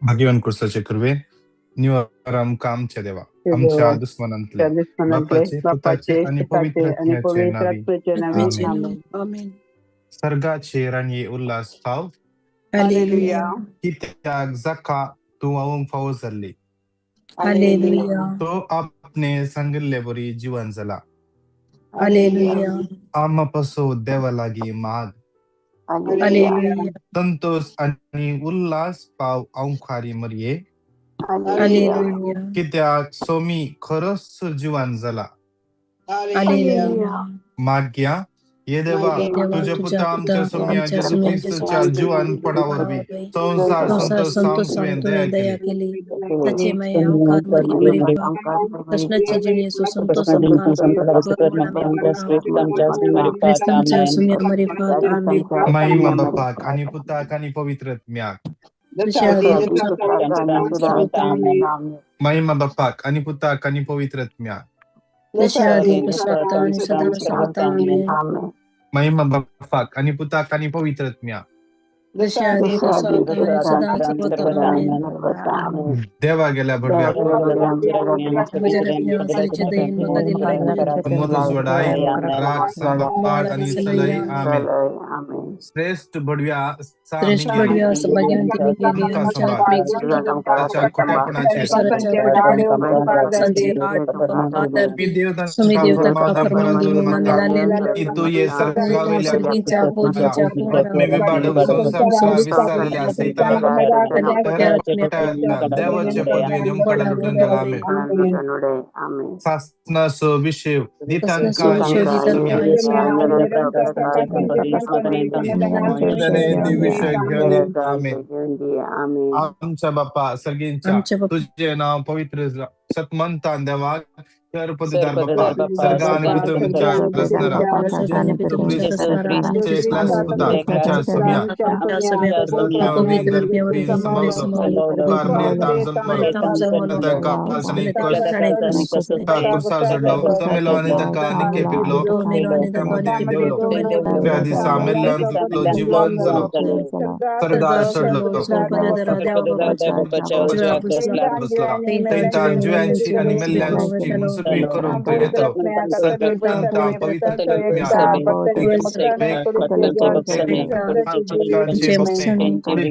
भाग्यवान कुर्साचे कृपेन निवार आमकां आमच्या देवा आमच्या दुस्मनांतले बापाचे पुताचे बापाचे आणि पुताचे पवित्र आणि आत्म्याचे पवित्र नावी आत्म्याचे नावे. आमेन. आमेन. आमेन. सर्गाचे राणये उल्हास फाव. हालेलुया. कित्याक जाका तूं व्हांवूंक फावो जाल्ली हालेलुया. तो आपणे सांगिल्ले बरी जिवन जाला. हालेलुया. आमा पासो देवा लागीं माग. हालेलुया. संतोष आनी उल्हास पाव अंखारी मरये. हालेलुया. कित्याक सोमी खरोच जिवन जाला. हालेलुया. माग्या ये देवा देवा तुझ्या तुझ्या पुता पुता आमच्या सोम्या आमच्या जेजू सुम्या क्रिस्तूच्या जेजू जिवान पडा वरवीं संवसार संवसार संतोष संतोष सावन तुवें तुवें दया दया केली. केली. ताचे माया अंकार मरी परिपा कृष्णाचे जिणेचो संतोष आमकां कर म्हूण आमी मागता. क्रिस्त आमच्या सुम्या मरिफात. आमेन. महिमा बापाक आणि पुताक आणि पवित्र आत्म्याक. जशें आदी तसो महिमा बापाक आणि पुताक आणि पवित्र आत्म्याक. जशें आदी तसो आतां आनी सदां सर्वता. आमेन. महिमा बापाक आणि पुताक आणि पवित्र आत्म्याक. जशें आदी तसो आतां आनी सदां सर्वता. आमेन. देवा गेल्या भडव्या म्हज्या रत्न्या दयेन म्हाका दिला. मोतोज वडाय राग सांबाळ आणि सलई. आमेन. श्रेष्ठ बडव्या श्रेष्ठ बडव्या सौभाग्यवंती मिगेली आमकां आमच्या सांबाळ. आत्मीक जिवितांत ताच्या खोट्यापणाचेर संवसाराच्या खोटेपणाक संचे आड आदर मी देव सुमी तांकां देव ताका फर्मान फर्मान दिवन दिवन मागता मागता की तूं ये सर्गावयल्या सर्गीच्या फौजीच्या मी विबाडून संवसारा विसरल्या सैतानाक देवाचे पदवी नेमकडा लुटून गेला. आमेन. सासनाचो विशय दितांकां विषय घेवन येता. आमेन. आमच्या बापा सर्गींच्या आमच्या बापा तुझे नाव पवित्र सतमंतान देवाक कर पदवीदार बापा सर्गा आणि पृथ्वीच्या रचणारा जेजू ख्रिस्ताचे एकलाच पुता तुमच्या सम्या उपकार मरियतान जन्मलो ताका आनी कश्ट कुर्सार चडलो तो मेलो आनी ताका निके पिलो त्यामध्ये देवलो त्या दिसा मेल्ल्यांतलो जिवन जालो सर्गार चडलो बसला थंय जिव्यांची आणि मेल्ल्यांची मुसुबी करून तो येतलो. सतमंता पवित्र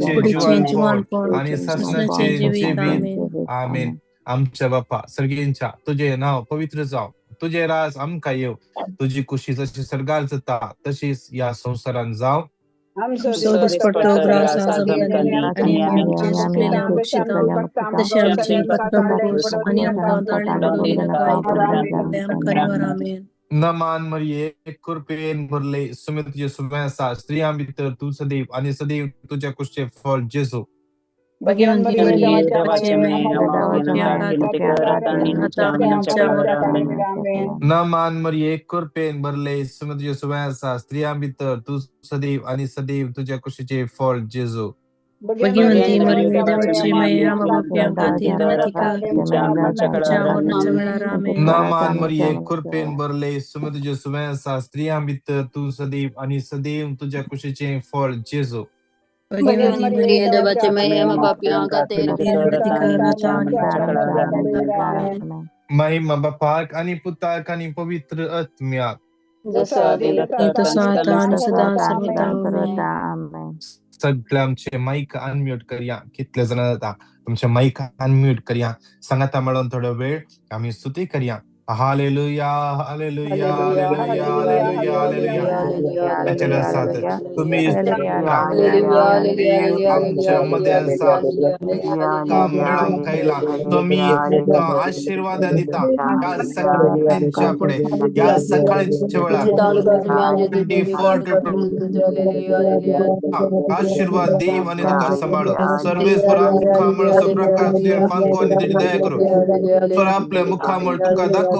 कुडीचे जीवन आणि सासनाचे जिवीत. आमेन. आमच्या बापा सर्गींच्या तुझे नाव पवित्र जाव, तुझे राज आमकां येव, तुझी कुशी जशी सर्गार जाता तशीच या संवसारान जाव. आमचो दिसपट्टो ग्रास आज आमकां दी आनी आमी आमचे चुकलेले बक्षिता तशें आमचे पत्रां पुरूस आनी आमकां ताळें पडूं नाका आमकां निवार. आमेन. नमान मरिये कृपेन भरले सुमे तुझे सुमे आसा, स्त्रियां भितर तूं सदैव आणि सदैव तुझ्या कुशचे फळ जेजू. भाग्यवंती मरिये देवाचे माये आता आनी आमच्या मरणावेळार. नमान मरिये कृपेन भरले सुमे तुझे सुमे आसा, स्त्रियां भितर तूं सदैव आणि सदैव तुझ्या कुशीचे फळ जेजू. भाग्यवंती मरिये देवाची माये आम्हा पाप्यां खातीर विनंती कर आमच्या मरणाच्या वेळार. आमेन. नमान मरिये कृपेन भरले सुमे तुझे सुमे आसा, स्त्रियां भितर तूं सदैव आणि सदैव तुझ्या कुशीचे फळ जेजू. भाग्यवंती मरिये देवाचे माये आम्हा पाप्यां खातीर विनंती कर आता आनी आमच्या मरणाच्या वेळार. आमेन. महिमा बापाक आणि पुताक आणि पवित्र आत्म्याक. जसो आदी तसो आतां आनी सदां सर्वता. आमेन. सगळे आमचे मायक अनम्यूट करया. कितले जाण जाता तुमचे मायक अनम्यूट करया. सांगाता मेळोन थोडो वेळ आमी स्तुती करया. Hallelujah, hallelujah, hallelujah, hallelujah, hallelujah. त्याच्या आसात तुम्ही आमच्या मध्ये आसा काम मेळोवंक आयला तुम्ही आशीर्वाद दिता. ह्या सगळ्यांच्या फुडें ह्या सकाळच्या वेळार 24 आशीर्वाद देव आणि तुका सांबाळो. सर्वेश्वरा मुखामळ प्रकाश तुजेर फांको आनी तेजी दया करूं. स्वर आपल्या मुखामळ तुका दाखोवं.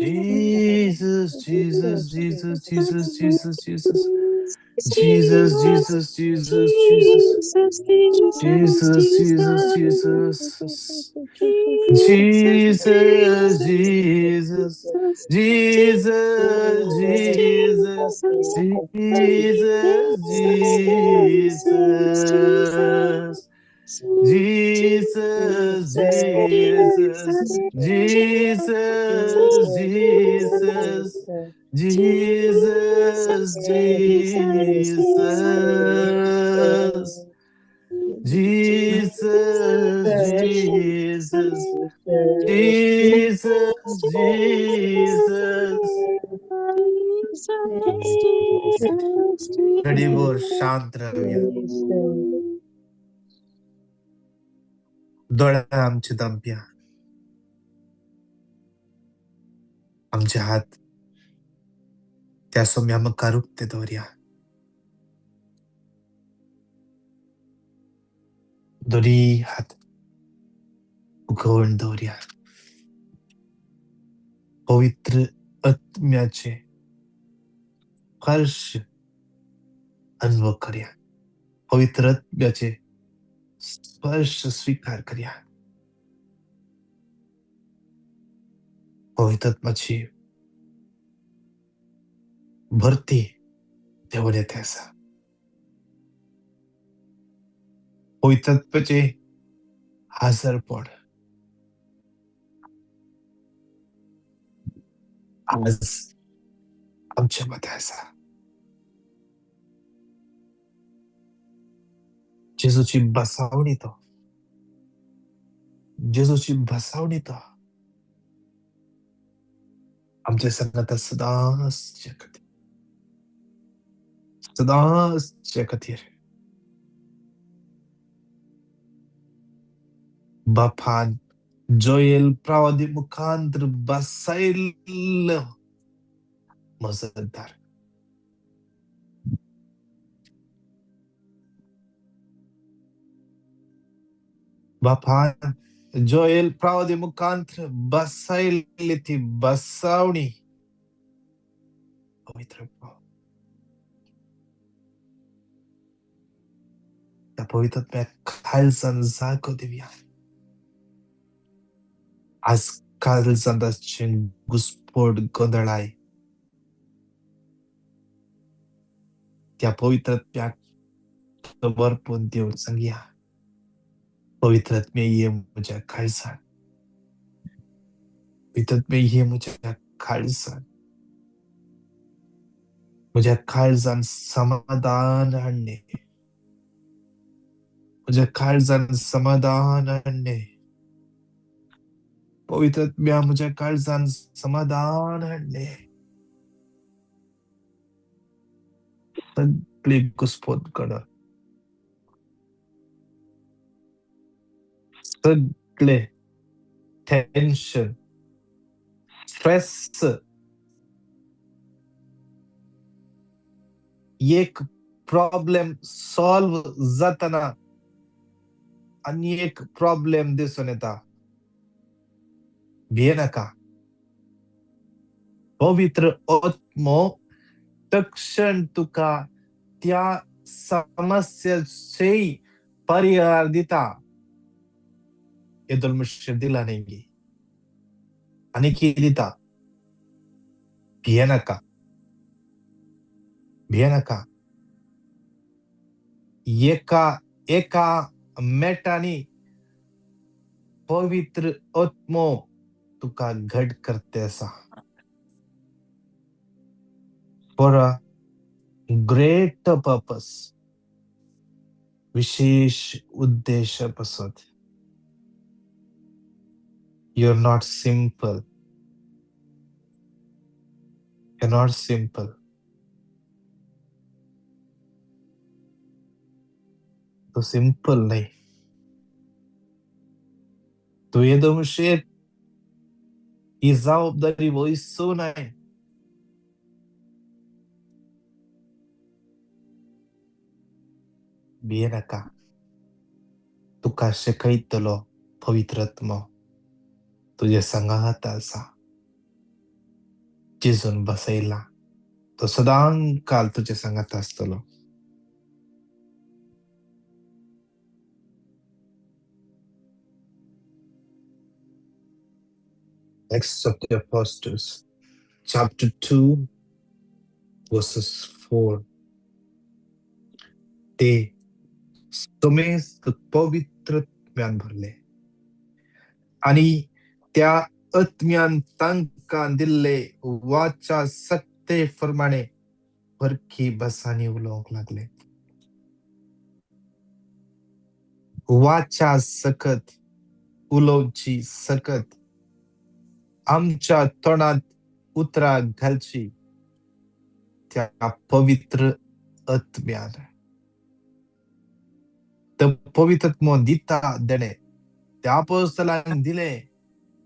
Jesus, Jesus, Jesus, Jesus, Jesus, Jesus. Jesus, Jesus, Jesus, Jesus. Jesus, Jesus, Jesus. Jesus, Jesus. Jesus, Jesus. Jesus, Jesus. Jesus, Jesus, Jesus, Jesus, Jesus, Jesus, Jesus, Jesus, Jesus, Jesus. घडीभर शांत रावया. दोळे आमचे धांपया, आमचे हात त्या सोम्या मुखार उक्ते दवरया. दोनी हात उगोवन दवरया. पवित्र आत्म्याचे स्पर्श अनुभव करया. पवित्र आत्म्याचे स्पर्श स्वीकार करया. पवित्र आत्म्याची भरती देंवन येता आसा. पवित्र आत्म्याचे हाजरपण आज आमच्या मदें आसा. जेजूची बसावणी तो, जेजूची बसावणी तो आमच्या सांगाता सदांच खातीर, सदांच खातीर. बापान जोयल प्रवादी मुखांतर बसयल्लो मजतदार. बापान जोयल प्रवादी मुखांतर बसयल्ली ती बसावणी पवित्र त्या पवित्र आत्म्याक खालसान जागो दिवया. आज काळजांत घुस्पट गोंदळाय त्या पवित्र आत्म्याक समर्पण दिवन सांगया, पवित्र आत्म्या ये म्हज्या काळजान, पवित्र आत्म्या ये म्हज्या काळजान, म्हज्या काळजान समाधान हाडणे, म्हज्या काळजान समाधान हाडणे. पवित्र आत्म्या म्हज्या काळजान समाधान हाडणे. सगळी घुस्पट गोंदळ, सगळे टेन्शन, स्ट्रेस, एक प्रॉब्लेम सॉल्व जातना आनी एक प्रॉब्लेम दिसून येता. भियेनाका. पवित्र आत्मो तक्षण तुका त्या समस्येचेय परिहार दिता. येदोळ मनुष्य दिला न्ही आनी कितें दिता. भियेनाका, भियेनाका. एका एका मेटांनी पवित्र आत्मो तुका घट करते आसा. फॉर अ ग्रेट पर्पस, विशेष उद्देश पासत. You are not simple, you are not simple. तूं सिंपल न्हय. तूं येदो मुशेर ही जबाबदारी वयसू न्हय. भियेनाका. तुका शिकयतलो पवित्र आत्मो तुज्या सांगात आसा. जेजून बसयला तो सदां काल तुज्या सांगात आसतलो. Acts of the Apostles, chapter 2, verses 4. ते समेस्त पवित्र आत्म्यान भरले आणि त्या आत्म्यान तांकां दिल्ले वाचा सक्ते प्रमाणे परकी भासांनी उलोवंक लागले. वाचा सकत उलोवची सकत आमच्या तोंडात उतरां घालची त्या पवित्र आत्म्यान. तो पवित्र आत्मो दिता देणे त्या अपोस्तलांक दिले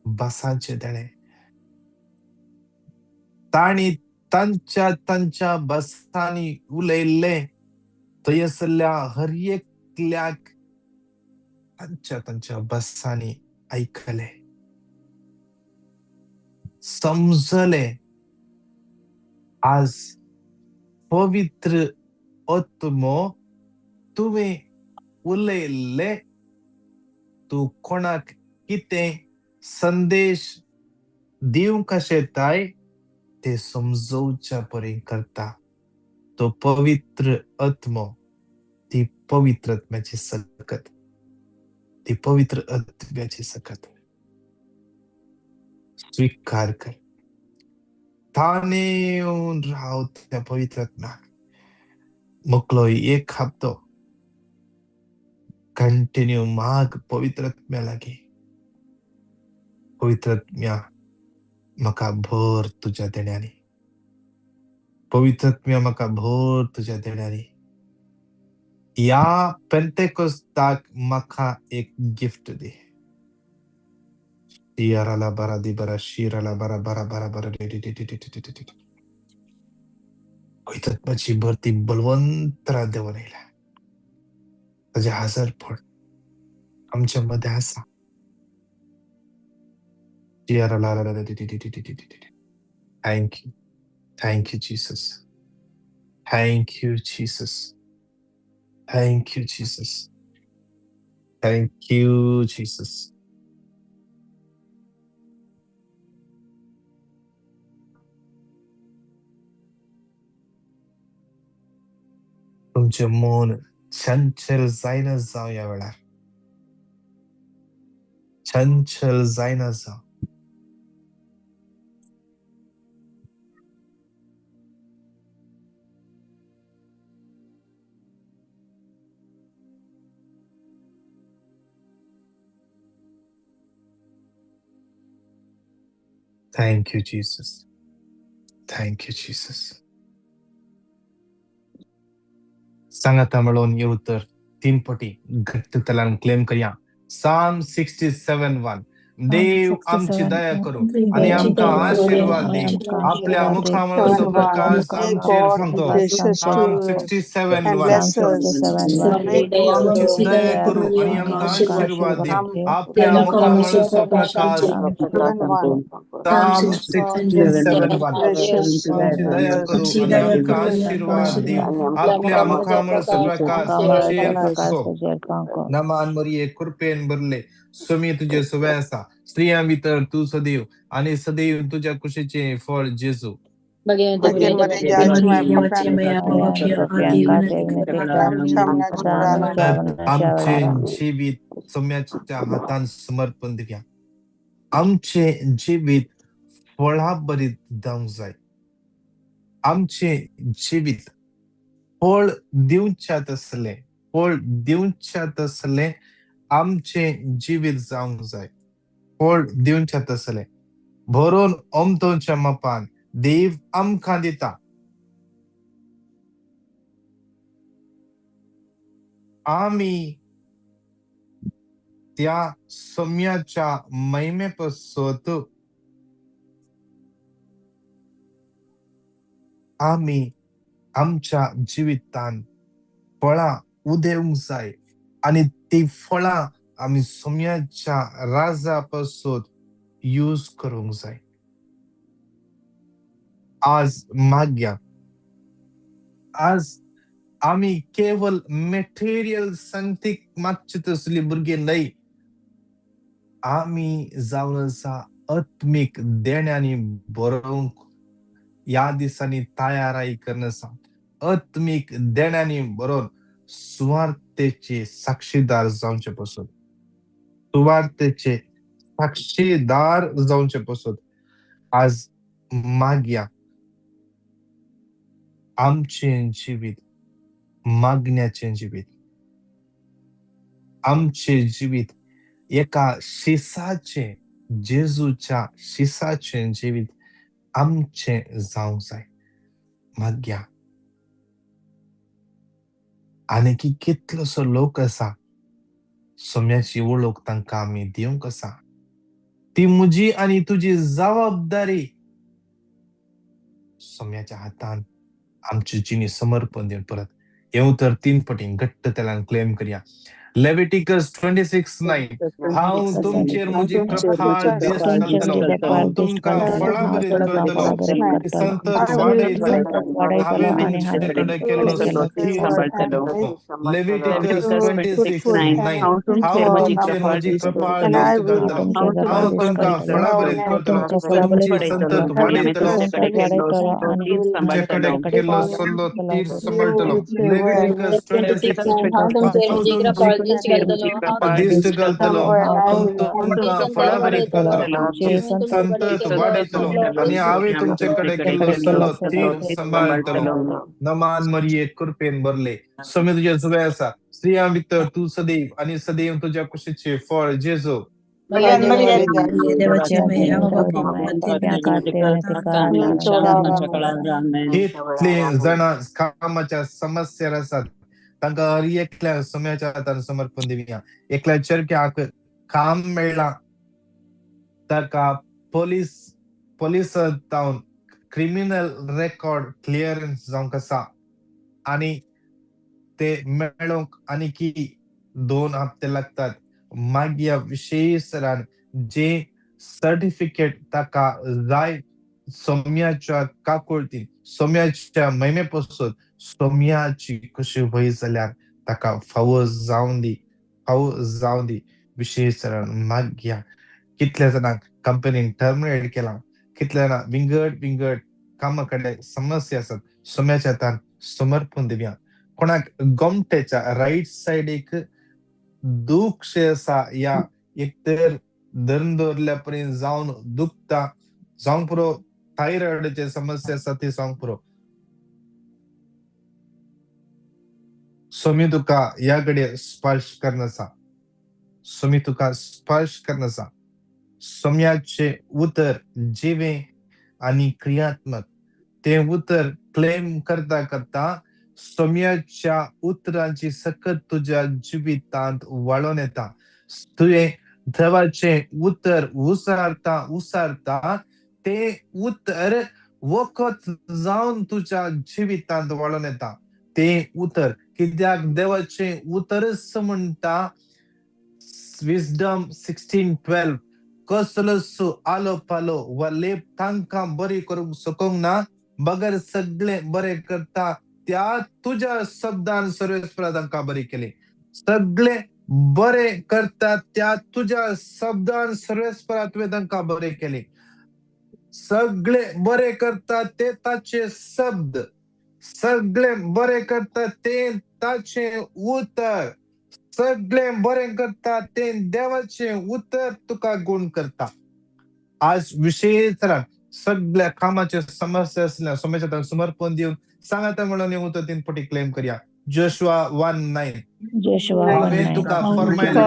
भासांचे देणे. तांणी तांच्या तांच्या भासांनी उलयल्ले थंयसरल्या हर एकल्याक तांच्या तांच्या भासांनी आयकले, समजले. आज पवित्र आत्मो तुवें उलयल्ले तूं कोणाक कितें संदेश दिवंक शेताय ते समजोवच्या परी करता. तो पवित्र आत्मो, ती पवित्र आत्म्याची सकत, ती पवित्र आत्म्याची सकत स्वीकार कर. ताणे येवन राव त्या पवित्र आत्म्याक. मोकलो एक हप्तो कंटिन्यू माग पवित्र आत्म्या लागीं. पवित्र आत्म्या म्हाका भर तुज्या देण्यांनी, पवित्र आत्म्या म्हाका भर तुज्या देण्यांनी. ह्या पेंतेकोस्ताक म्हाका एक गिफ्ट दी. शिराला बारा दी बारा शिराला बारा बारा बारा बारा D D D D D D D. पवित्र आत्म्याची भरती बलवंतरा देंवन येयल्या. ताजें हजरपण आमच्या मदें आसा. Thank you. Thank you, Jesus. Thank you, Jesus. Thank you, Jesus. Thank you, Jesus. तुमचें मन चंचल जायना जावं ह्या वेळार. चंचल जायना जावं. Thank you, Jesus. Thank you, Jesus. सांगाता मेळोवन हे उतर तीन पटी घट्ट तलान क्लेम करया. Psalm 67:1. देव आमची दया करू आणि आमकां आशीर्वाद दी. आपल्या मुखामळाचो प्रकाश आमचेर फांकतो. Psalm 67:1. देव आमची दया करू आणि आमकां आशीर्वाद दी. आपल्या मुखामळाचो प्रकाश. Psalm 67:1. आमची दया करू आणि आमकां आशीर्वाद दी. आपल्या मुखामळाचो प्रकाश आमचेर फांकतो. नमान मरिये, कृपेन भरले, स्वामी तुझे सुवे आसा. स्त्रियां भितर तूं सदैव आणि सदैव तुझ्या कुशीचे फळ जेजू. आमचे जिवीत सम्याच्या हातान समर्पण दिवया. आमचे जिवीत फळाभरीत जावंक जाय. आमचे जिवीत फळ दिवच्या तसलें, फळ दिवच्या तसलें आमचे जिवीत जावंक जाय. फळ दिवच्या तसलें भरून ओमतोच्या मापान देव आमकां दिता. आमी त्या सम्याच्या महिमे पासत आमी आमच्या जिवितान फळां उदेवंक जाय आनी ती फळां आमी सोम्याच्या राजा पासून यूज करूंक जाय. आज मागया, आज आमी केवल मेटेरियल संगतीक मागचे तसली भुरगीं न्हय, आमी जावन आसा आत्मीक देण्यांनी बरोवंक ह्या दिसांनी तयाराय करून आसा. आत्मीक देण्यांनी बरोवन सुवार्थेचे साक्षीदार जावचे पसून, सुवार्थेचे साक्षीदार जावचे पसून आज मागया. आमचें जिवीत मागण्याचें जिवीत, आमचें जिवीत एका शिसाचें, जेजूच्या शिसाचें जिवीत आमचें जावंक जाय. मागया. आनी कितलोसो लोक आसा सोम्याची वळख तांकां आमी दिवंक आसा. ती म्हजी आनी तुजी जबाबदारी. सोम्याच्या हातान आमची जिणी समर्पण दिवन परत हें उतर तीन पटी घट्ट तेलान क्लेम करया. लेविटिकस 26:9, हांव तुमचेर म्हजी कृपा दिश्ट घालतलो, हांव तुमकां फळां बरीत करतलो, संतत वाडयतलो, हांवें तुमचे कडेन केल्लो सतीर. लेविटिकस 26:9, हांव तुमचेर म्हजी कृपा दिश्ट घालतलो, हांव तुमकां फळां बरीत करतलो, तुमची संतत वाडयतलो, तुमचे कडेन केल्लो सल्लो तीर सांबाळटलो. लेविटिकस 26, हांव तुमची दिश्ट घालतलो, हांव तुमकां फळां बरीत करतलो, तुमची संतत वाडयतलो आनी हांवें तुमचे कडेन केल्लो सल्लो तीर सांबाळटलो. नमान मरिये, कृपेन भरले, स्वामी तुज्या जुवे आसा, स्त्रियां भितर तूं सदैव आनी सदैव तुज्या कुशीचे फळ जेजू. कितली जाणां कामाच्या समस्येर आसात, तांकां हर एकल्या सोम्याच्या हातान समर्पण दिवया. एकल्या चरक्याक काम मेळ्ळां, ताका पोलिसां जावन क्रिमिनल रेकॉर्ड क्लियरन्स जावंक आसा आनी ते मेळोवंक आनीकी 2 हप्ते लागतात. मागीर विशेष जे सर्टिफिकेट ताका जाय सोम्याच्या काकुळतीन, सोम्याच्या महिमे पासून सोम्याची कशी वय जाल्यार ताका फावो जावन दी, फावो जावन दी. विशेष मागया. कितल्या जाणांक कंपनीन टर्मिनेट केलां, कितल्या जाणां विंगड विंगड कामा कडेन समस्या आसात, सोम्याच्या हातान समर्पण दिवया. कोणाक गोमटेच्या रायट सायडीक दुखशें आसा, या एक तर धरून दवरल्या पर्यंत जावन दुखता, जावंक पुरो थायरॉयडाचे समस्या आसा ती जावंक पुरो. स्वामी तुका ह्या घडये स्पर्श करून आसा, स्वामी तुका स्पर्श करून आसा. सोम्याचें उतर जिवें आनी क्रियात्मक, तें उतर क्लेम करता करता सोम्याच्या उतरांची सकत तुज्या जिवितांत वाळोन येता. तुवें देवाचें उतर उसारता उसारता तें उतर वखद जावन तुज्या जिवितांत वाळोन येता. तें उतर कित्याक देवाचें उतरच म्हणटा विजडम 16:12, कसलोच आलो पालो वा लेप तांकां बरी करूंक शकूंक ना, बगर सगळें बरें करता त्या तुज्या शब्दान सर्वेस्परा तांकां बरी केली. सगळे बरें करता त्या तुज्या शब्दान सर्वेस्परा तुवें तांकां बरें केली. सगळे बरें करता ते ताचे शब्द, सगळे बरें करता ते ताचे उतर, सगळे बरें करता ते देवाचें उतर तुका गुण करता. आज विशेष सगळ्या कामाचे समस्या आसल्या समस्या समर्पण दिवन सांगाता म्हणून उतर तीन पटी क्लेम करया. जोशुआ 1:9, हांवें तुका फर्मायलें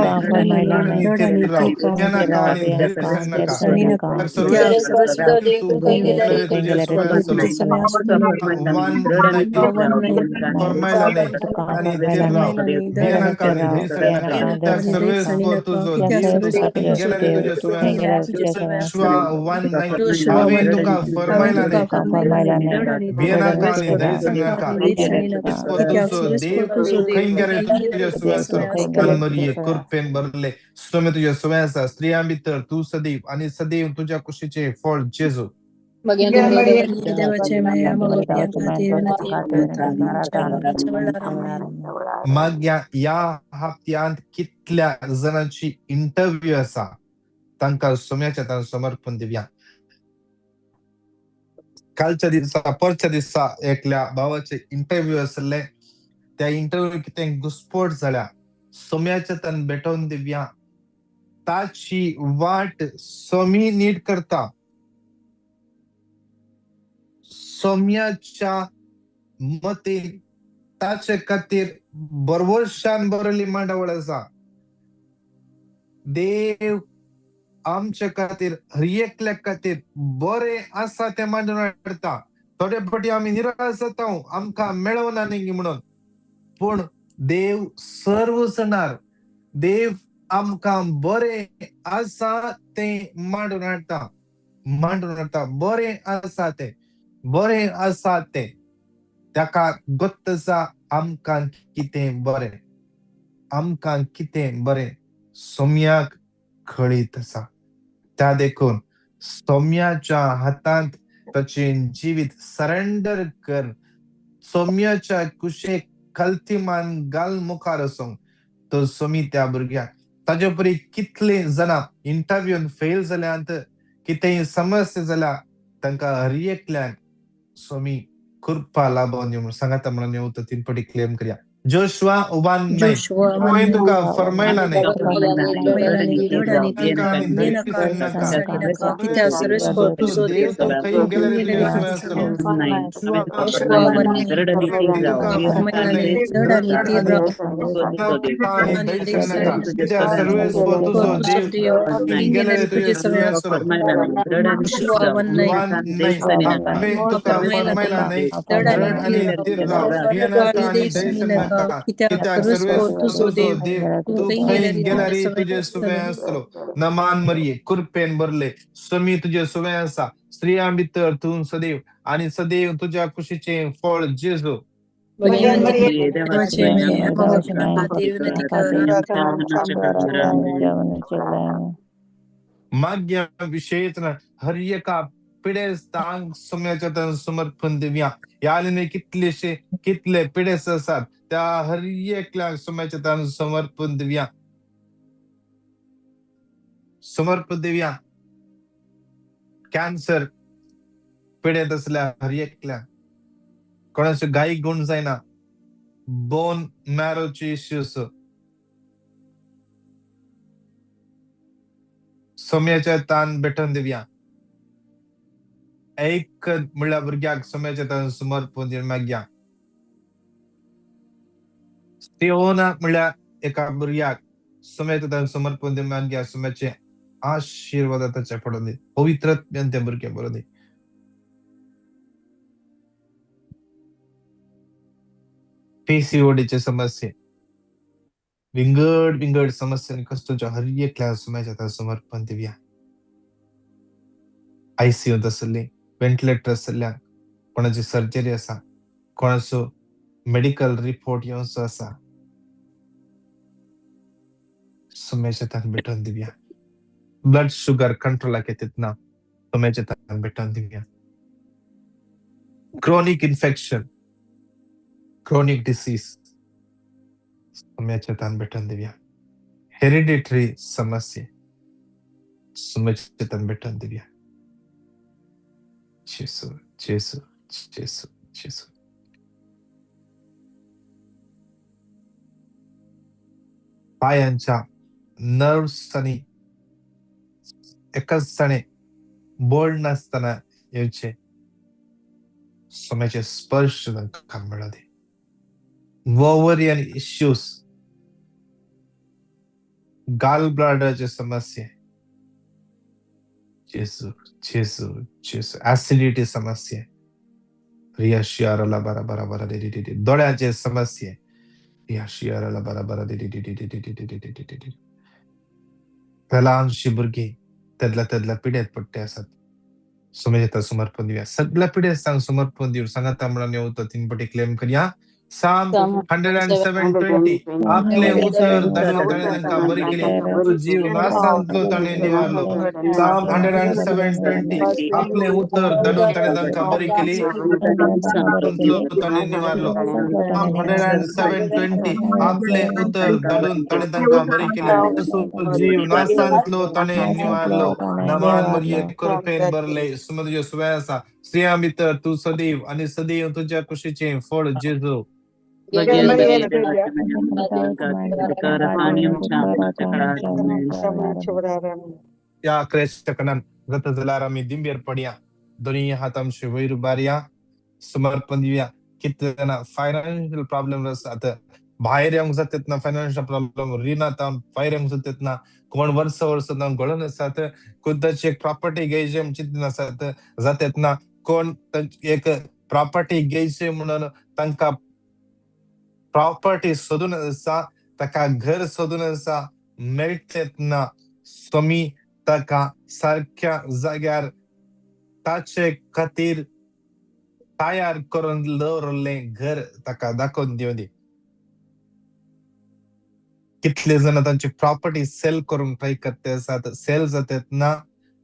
तुजे सुवे आसलो. नमान मरिये, कृपेन भरले, स्वामी तुजे सुवे आसा. स्त्रियां भितर तूं सदैव आनी सदैव तुज्या कुशीचें फळ जेजू. मागीर ह्या हप्त्यांत कितल्या जाणांची इंटरव्यू आसा तांकां सोम्याच्या हातान समर्पण दिवया. कालच्या दिसा, परच्या दिसा एकल्या भावाचे इंटरव्यू आसले. त्या इंटरव्यू कितें घुस्पोट जाल्या. सोम्याच्या हातान भेटोवन दिवया. ताची वाट सोमी नीट करता. सोम्याच्या मतीन ताचे खातीर बरवशान बरयल्ली मांडावळ आसा. देव आमचे खातीर, हर एकल्या खातीर बरें आसा तें मांडून हाडटा. थोडे फावटी आमी निराश जाता, आमकां मेळना न्ही म्हणून, पूण देव सर्व जाणार. देव आमकां बरें आसा तें मांडून हाडटा, मांडून हाडटा. बरें आसा तें, बरें आसा तें. ताका गोत्त आसा आमकां कितें बरें, आमकां कितें बरें सोम्याक कळीत आसा. त्या देखून सोम्याच्या हातांत ताचें जिवीत सरेंडर कर. सोम्याच्या कुशेक कल्तीमान घाल मुखार वचूंक तो सोमी त्या भुरग्याक. ताजे परी कितले जाणां इंटरव्यून फेल जाल्यांत, कितेंय समस्या जाल्या, तांकां हर एकल्याक सोमी कृपा लाभोवन दी म्हणून सांगाता म्हणून येवता. तीन पटी क्लेम करया. जोशुआ 1:9. हांवें तुका फरमायला न्ही, देव तूं खंय गेल्यार तुजे सुवे आसतलो. तुजो देव गेल्यार तुजे सुवे आसतलो. हांवें तुका फरमायला न्ही, दृढ आनी थीर राव, भियेनाका आनी धैर्य नाका, कित्याक सर्वेस्पर तुजो देव तूं खंय गेल्यार तुजे सुवे आसतलो. नमान मरिये, कृपेन भरले, स्वामी तुजे सुवे आसा. स्त्रियां भितर तूं सदैव आनी सदैव तुज्या कुशीचें फळ जेजू. माग्या विशेष हर एका पिडेस्तांक सोम्याच्या हातान समर्पण दिवया. ह्या आनी कितलेशे कितले पिडेस्त आसात त्या हर एकल्याक सोम्याच्या हातान समर्पण दिवया, समर्पण दिवया. कॅन्सर पिडेत आसल्या हर एकल्याक, कोणाचे गाय गुण जायना, बोन मॅरोचे इश्यूज, सोम्याच्या तान भेटोवन दिवया. एक म्हणल्यार भुरग्याक सोम्याच्या तान समर्पण दिवन मागया. सियोना म्हणल्यार एका भुरग्याक सोम्याच्या तान समर्पण दिवन मागया. सोम्याचे आशीर्वाद ताच्या पडून दी, पवित्र त्या भुरग्याक बरोवन दी. पीसीओडीचे समस्ये, विंगड विंगड समस्या कश्टांच्या हर एकल्या सोम्याच्या हातान समर्पण दिवया. आयसीयूंत आसली, व्हेंटिलेटर आसल्या, कोणाची सर्जरी आसा, कोणाचो मेडिकल रिपोर्ट येवचो आसा, सोम्याच्या हातान भेटोवन दिवया. ब्लड शुगर कंट्रोलाक येतात ना, सोम्याच्या हातान भेटोवन दिवया. क्रोनीक इन्फेक्शन, क्रोनीक डिसीज, सोम्याच्या हातान भेटोवन दिवया. हेरिडिटरी समस्या, सोम्याच्या हातान भेटोवन दिवया. जेसू, जेसू, जेसू, जेसू. पायांच्या नर्व्स आनी एकाच जाणे बळ नासतना येवचे सोम्याचे स्पर्श तांकां मेळोदी. ओवरियन इश्यूज, गाल ब्लाडरचे समस्या, जेसू, जेसू, जेसू. ऍसिडिटी समस्या, रियाशियारला बरा बरा बरा डी डी डी. दोळ्याचे समस्या, रियाशियारला बरा बरा D D D D D D D D D D. ल्हानशी भुरगीं तेदल्या तेदल्या पिड्यात पडटे आसात, सोम्याच्या समर्पण दिवया. सगळ्या पिडेस्तांक समर्पण दिवन सांगाता म्हणून येवता. तीन पटी क्लेम करया. Psalm 107:20 आपले उतर धाडून ताणें तांकां बरी केली, तो जीव नासांतलो ताणें निवारलो. Psalm 107:20 आपले उतर धाडून ताणें तांकां बरी केली, ताणें निवारलो. Psalm 107:20 आपले उतर धाडून ताणें तांकां बरी केली, तो जीव नासांतलो ताणें निवारलो. नमान मरिये कृपेन भरले, सुमद्यो सुवे आसा, स्त्रियां भितर तूं सदैव आनी सदैव तुज्या कुशीचें फळ जेजू. या क्रेश्टकनान जाता जाल्यार आमी दिंबेर पडया, दोनूय हात आमचे वयर उबारया, समर्पण दिवया. कितले जाणां फायनान्शियल प्रॉब्लम आसात, भायर येवंक जाता ना, फायनान्शियल प्रॉब्लम रिणां भायर येवंक जाता ना, कोण वर्स वर्स गळून आसात, खुद्दाची एक प्रॉपर्टी घेयची म्हण चिंतून आसात जाता ना, कोण एक प्रॉपर्टी घेयची म्हणून तांकां प्रॉपर्टी सोदून आसा, ताका घर सोदून आसा, मेळटेच ना. स्वामी ताका सारक्या जाग्यार ताचे खातीर तयार करून दवरिल्लें घर ताका दाखोवन दिवं दी. कितले जाणां तांची प्रॉपर्टी सेल करूंक ट्राय करते आसात, सेल जातात ना,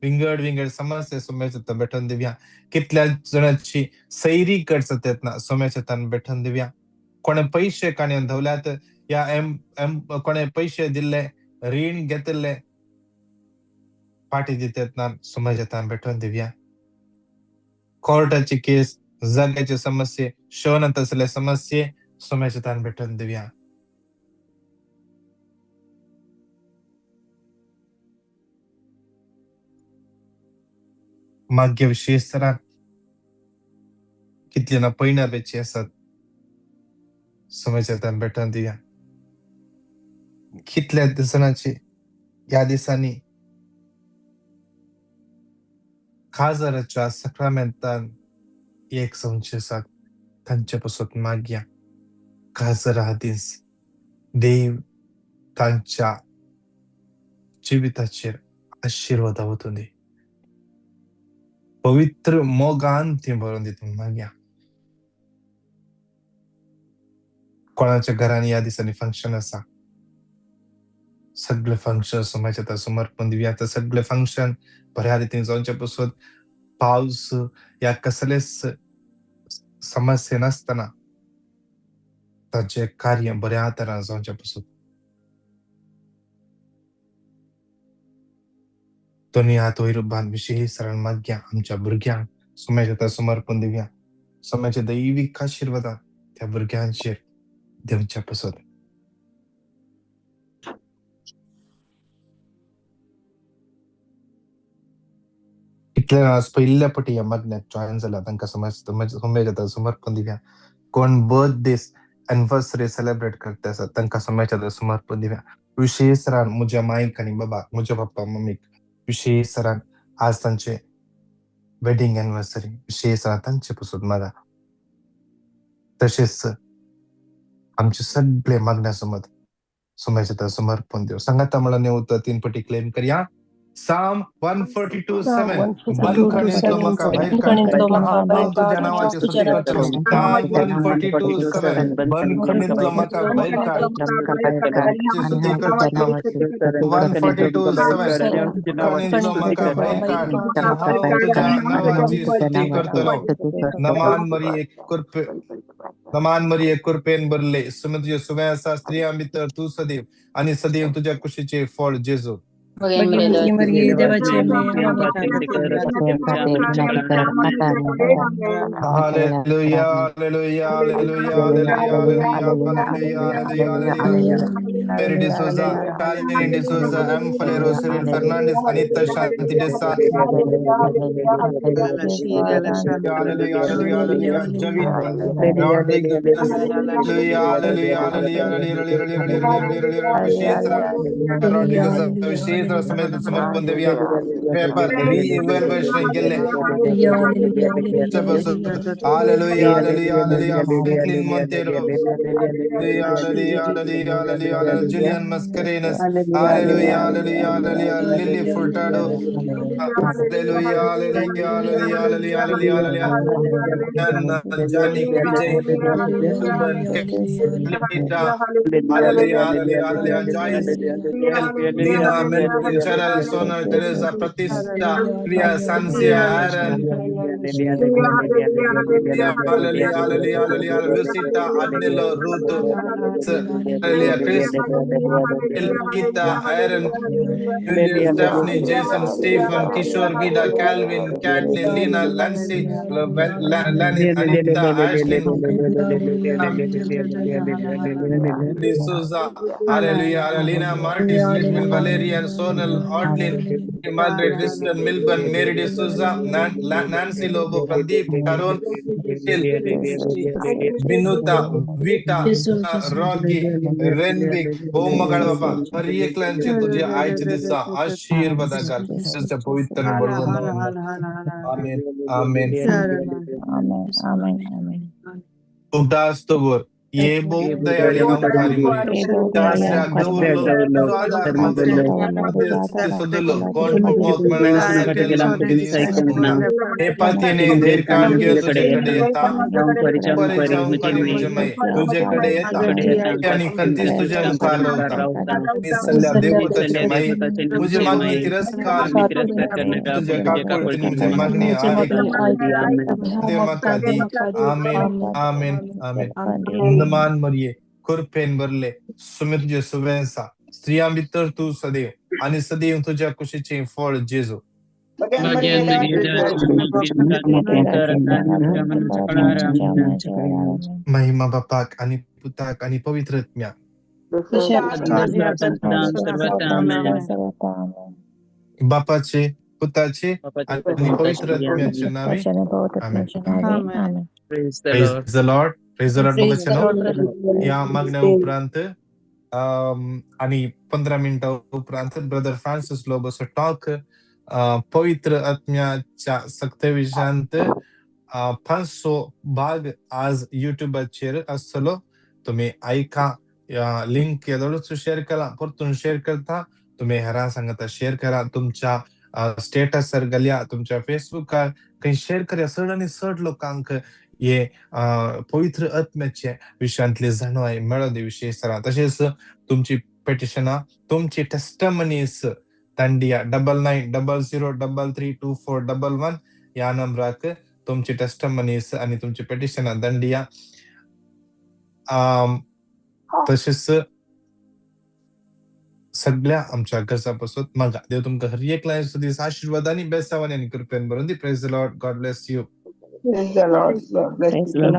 विंगड विंगड समस्या सोम्याच्या भेटून दिवया. कितल्या जाणांची सैरी कट जातात ना, सोम्याच्या भेटून दिवया. कोणे पयशे काणयेन धवल्यात या एम एम कोणे पयशे दिल्ले, रीण घेतिल्ले फाटी दितात ना, सोम्याच्या भेटून दिवया. कोर्टाची केस, जाग्याची समस्ये, शोनात आसले समस्ये सोम्याच्या भेटून दिवया. माग्य विशेष तरान कितले ना पयणार वेची आसात, सोम्याच्या भेटून दिवया. कितल्या दिसांची ह्या दिसांनी काजाराच्या सक्रामेंतान एक जावचे आसात, तांचे पासत मागया. काजरा दीस देव तांच्या जिविताचेर आशिर्वाद वतूं दी, पवित्र मोगान ती भरून दिता मागया. कोणाच्या घरांनी ह्या दिसांनी फंक्शन आसा, सगळे फंक्शन सोमाच्या समर्पण दिवया. आतां सगळे फंक्शन बऱ्या रितीन जावचे पासून पावस या कसलेच समस्या नासतना तांचें कार्य बऱ्या तरान जावचे पासून दोनूय हात वयर बांद विशेश तरान मागया. आमच्या भुरग्यांक सोम्याच्या समर्पण दिवया. सोम्याच्या दैवीक आशिर्वादान त्या भुरग्यांचेर दिवच्या पासून. कितले आज पयल्या पटी ह्या मागण्याक जॉयन जाला तांकां सोम्याच्या समर्पण दिवया. कोण बर्थडे एनिवर्सरी सेलिब्रेट करता आसा तांकां सोम्याच्या समर्पण दिवया. विशेश तरान म्हज्या मायक आनी बाबाक, म्हज्या पप्पा मम्मीक विशेश तरान आज तांचे वेडींग एनिवर्सरी, विशेश तरान तांचे पासून मागा. तशेंच आमचे सगळे मागण्या समज सोम्याच्या समर्पण दिव. सांगाता म्हणून उतर 3 पटी क्लेम करया. Psalm 142:7 बंदखणींतलो म्हाका भायर काड, हांव तुज्या नांवाची स्तुती करतलो. Psalm 142:7 बंदखणींतलो म्हाका भायर काड, स्तुती करतलो. 142:7 बंदखणींतलो म्हाका भायर काड, हांव तुज्या नांवाची स्तुती करतलो. नमान मरिये कृपे नमान मरिये कृपेन भरले, सुमद्यो सुवे आसा, स्त्रियां भितर तूं सदैव आनी सदैव तुज्या कुशीचें फळ जेजू. Hallelujah, hallelujah, hallelujah, hallelujah, hallelujah, hallelujah, hallelujah. Mary D'Souza, Shalini D'Souza, M. Falero, Cyril Fernandez, Anita Shanti Desa. Hallelujah, hallelujah, hallelujah. Javin Rodriguez. Hallelujah, hallelujah, hallelujah, hallelujah, hallelujah, hallelujah. Rodriguez, विशेष समर्पण देवया. पेपर रीइवैल्यूएशन केल्ले Hallelujah, hallelujah, hallelujah. Franklin Montero. Hallelujah, hallelujah, hallelujah, hallelujah, hallelujah. Julian Mascarenas. Hallelujah, hallelujah, hallelujah. Lily Furtado. Hallelujah, hallelujah, hallelujah, hallelujah, hallelujah, hallelujah. Johnny Vijay. Ruben Kelita. Hallelujah, hallelujah, hallelujah. Joyce. Lina, Melvin, Cheryl, Sonal, Teresa, Pratista, Priya, Sansia, Aaron. Hallelujah, hallelujah, hallelujah. Lucita, Adnilo, Ruth, Hallelujah, Chris, Gita, Aaron, Julius, Daphne, Jason, Stephen, Kishore, Gita, Calvin, Kathleen, Lina, Lancy, Lani, Anita, Ashlyn, D'Souza, Hallelujah, Lina, Martis, Litman, Valerian, Sonal, Audlin, Margaret, Kristen, Milburn, Mary D'Souza, Nancy Lobo, Pradeep, Karun, Vinuta, Vita, Rocky, Renwick, बोमगळ बाबा हर एकल्यांचे तुझे आयचे दिसा आशीर्वाद घाल तुझ्या पवित्र बळवंत. आमेन आमेन. उदास्तवर ये दयाळी तुझ्याकडे येता आणि कधीच तुझ्या मुखार रावता. सल्ल्या देवताची माई मुझे मागणी तिरस्कार तुझ्या काकुळतीन मुझे मागणी माका दी. आमेन आमेन आमेन. वंदमान मरिये, कृपेन भरले, सुमे तुझे सुवेंसा, स्त्रियां भितर तूं सदैव आणि सदैव तुझ्या कुशीचे फळ जेजू. महिमा बापाक आणि पुताक आणि पवित्र आत्म्याक. बापाचे, पुताचे आणि पवित्र आत्म्याचे नावे. आमेन. Praise the Lord. Praise the Lord. या मागण्या उपरांत आणि 15 मिनिटां उपरांत ब्रदर फ्रान्सिस लोबोचो टॉक पवित्र आत्म्याच्या सक्ते विशयांत 500 भाग आज युट्यूबाचेर आसतलो. तुमी आयका, लिंक येदोळूच शेअर करा, परतून शेअर करता, तुमी हेरां सांगता शेअर करा, तुमच्या स्टेटसार घालया, तुमच्या फेसबुकार खंय शेअर करया. चड आनी चड लोकांक हे पवित्र आत्म्याचे विशयांतली जाणवाय मेळोन दी विशेश. तशेंच तुमची पेटिशनां, तुमची टेस्टमनीस दांडिया 9900332411 ह्या नंबराक तुमची टेस्टमनीस आनी तुमची पेटिशनां दांडिया. तशेंच सगळ्या आमच्या गरजा पासून मागा. देव तुमकां हर एक दीस आशिर्वाद आनी बेसावानी आनी कृपेन भरून दी. Praise the Lord. God bless you. Praise the Lord. God bless you.